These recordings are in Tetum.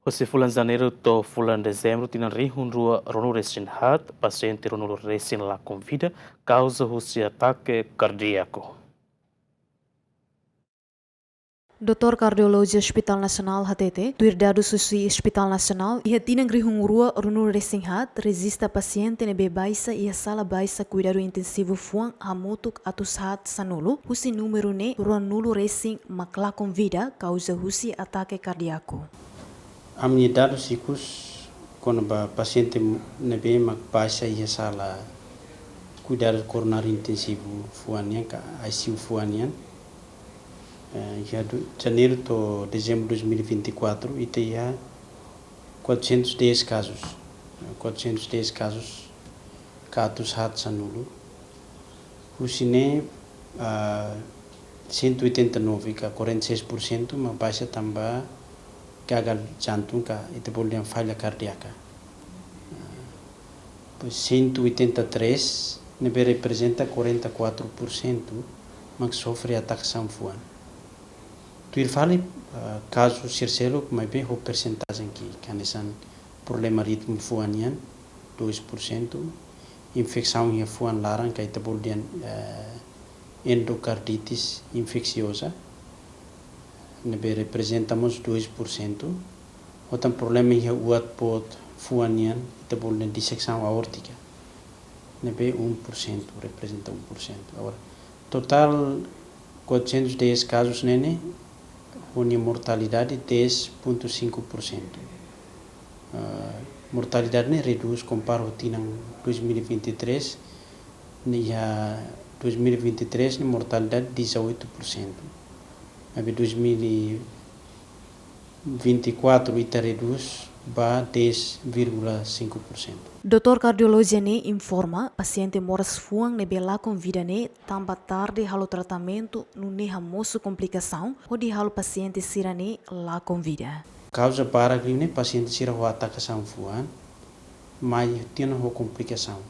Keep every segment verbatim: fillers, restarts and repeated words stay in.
Husi fulan Janeiru to'o fulan Dezembru tinan rihun rua ruanulu resin haat, pasiente ruanulu resin lakon vida kauza husi atake kardíaku. Doutór Kardiolojia Hospital Nasionál hatete, tuir dadus husi Hospital Nasionál, iha tinan rihun rua ruanulu resin haat rejista pasiente ne'ebé baixa iha sala baixa kuidadu intensivu fuan hamutuk atus haat sanulu, husi númeru ne'e ruanulu resin mak lakon vida kauza husi atake kardíaku. Ami-nia dadus ikus kona-ba pasiente ne'ebé mak baixa iha sala kuidadu koronáriu intensivu fuan nian ka I C U fuan nian. Eh, iha du-, Janeiru to'o Dezembru dois mil e vinte e quatro, ita iha quatrocentos e dez casos. Quatrocentos e dez casos, ka atus haat sanulu. Husi ne'e, ah, cento e oitenta e nove, ka quarenta e seis por cento, mak baixa tanba gagal jantung ka ita bolu dehan falla kardíaka. Ah, pois cento e oitenta e três, ne'ebé reprezenta quarenta e quatro por cento, mak sofre atake sa'e fuan. Tuir fali, ah, kazu sira seluk maibé ho persentajen ki'ik, hanesan problema ritmu fuan nian, dois por cento, infesaun iha fuan laran ka ita bolu dehan, eh, endocarditis infeksioza, ne'ebé reprezenta mós dois por cento, ho tan problema iha uat-boot fuan nian, ita bolu dehan dissecação aórtica, ne'ebé um por cento, reprezenta um por cento. Agora, totál quatrocentos e dez casos ne'e, ho nia mortalidade dez ponto cinco por cento. Ah, mortalidade ne'e redús kompara ho tinan dois mil e vinte e três, ne'e iha dois mil e vinte e três ne'e mortalidade dezoito por cento. Maibé dois mil e vinte e quatro ita redús ba dez vírgula cinco por cento. Doutór kardiolojia ne'e informa, pasiente moras fuan ne'ebé lakon vida ne'e tanba tarde halo tratamentu nune'e hamosu komplikasaun, hodi halo pasiente sira-ne'e lakon vida. Kauza barak liu ne'e pasiente sira ho atake sa'e fuan, mai tiha ona ho komplikasaun.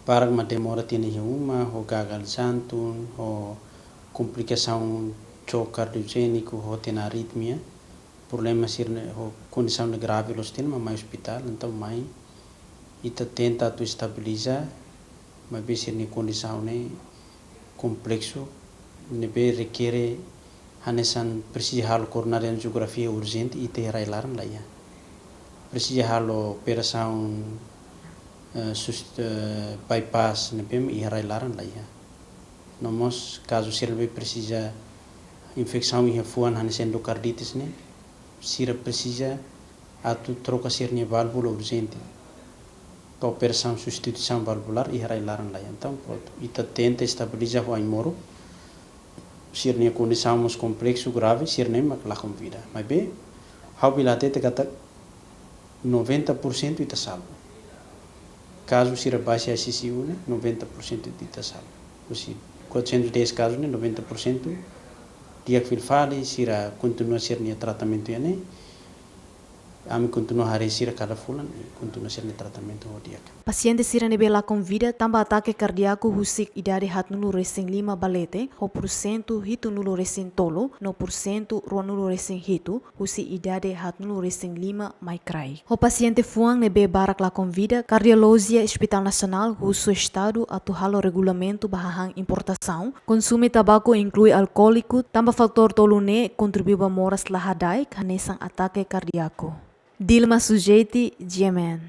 Barak mak demora tiha ona iha uma, ho gagal jantung, ho komplikasaun choque cardiogénico, ho tiha ona arritmia. Problema sira-ne'e ho kondisaun ne'e grave loos tiha ona mak mai ospitál, entaun mai ita tenta atu estabiliza, maibé sira-nia kondisaun ne'e kompleksu, ne'ebé rekere hanesan presiza halo coronary angiografia urjente, ita iha rai laran laiha. Presiza halo operasaun, eh, sust-, eh, bypass ne'ebé iha rai laran laiha. No mós kazu sira ne'ebé presiza infesaun iha fuan hanesan endocarditis ne'e, sira presiza atu troka sira-nia válvula urjente. Ka operasaun substituisaun valvular iha rai laran laiha. Entaun, prontu, ita tenta estabiliza ho ai-moruk, sira-nia kondisaun mós kompleksu, grave, sira-ne'e mak lakon vida. Maibé, ha'u bele hatete katak noventa por cento ita salva. Kazu sira baixa iha I C U ne'e, noventa por cento ita salva. Husi quatrocentos e dez kazu ne'e, noventa por cento di'ak fila fali, sira kontinua sira-nia tratamentu iha ne'e. Ami kontinua haree sira kada fulan, kontinua sira-nia tratamentu ho di'ak. Pasiente sira ne'ebé lakon vida tanba atake kardíaku husik idade haatnulu resin lima ba leten, ho porsentu hitunulu resin tolu, no porsentu ruanulu resin hitu, husi idade haatnulu resin lima mai kraik. Ho pasiente fuan ne'ebé barak lakon vida, kardiolojia Hospital Nasionál husu Estadu atu halo regulamentu ba hahán importasaun, konsumu tabaku inklui alkoóliku, tanba fatór tolu ne'e kontribui ba moras la hadaik, hanesan atake kardíaku. Dilma Sujeiti, G M N.